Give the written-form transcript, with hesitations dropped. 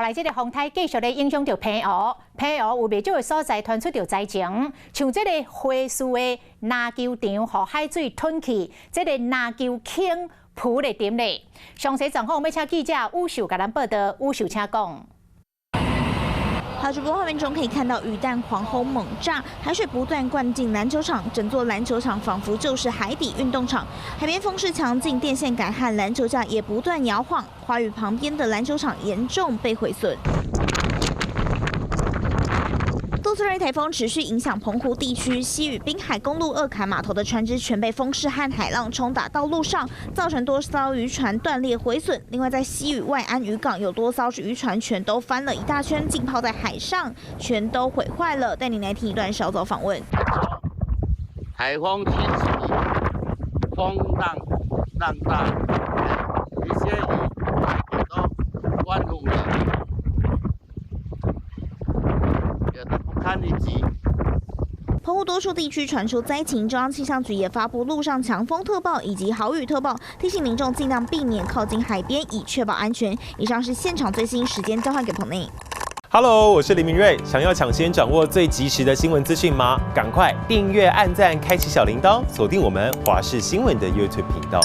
來這个風颱繼續咧影響著澎湖，澎湖有袂少的所在傳出著災情，像這个花市的籃球場，予海水吞去，這个籃球坑浮咧沉咧。詳細狀況，欲請記者武秀共咱報導，武秀請講。好，直播畫面中可以看到雨彈狂轟猛炸，海水不斷灌進籃球場，整座籃球場仿佛就是海底運動場。海邊風勢強勁，電線桿和籃球架也不斷搖晃，華宇旁邊的籃球場嚴重被毀損。杜蘇芮颱風持續影響澎湖地區，西嶼濱海公路二崁碼頭的船隻全被風勢和海浪衝打到陸上，造成多艘漁船斷裂毀損。另外，在西嶼外安漁港有多艘漁船全都翻了一大圈，浸泡在海上，全都毀壞了。帶你來聽一段稍早訪問。颱風侵襲，風浪浪大，一些魚也都翻覆了。堪一擊。澎湖多處地區傳出災情，中央氣象局也發布陸上強風特報以及豪雨特報，提醒民眾盡量避免靠近海邊，以確保安全。以上是現場最新時間，交還給棚內。 Hello，我是林明瑞。想要搶先掌握最及時的新聞資訊嗎？趕快訂閱、按讚、開啟小鈴鐺，鎖定我們華視新聞的 YouTube 頻道。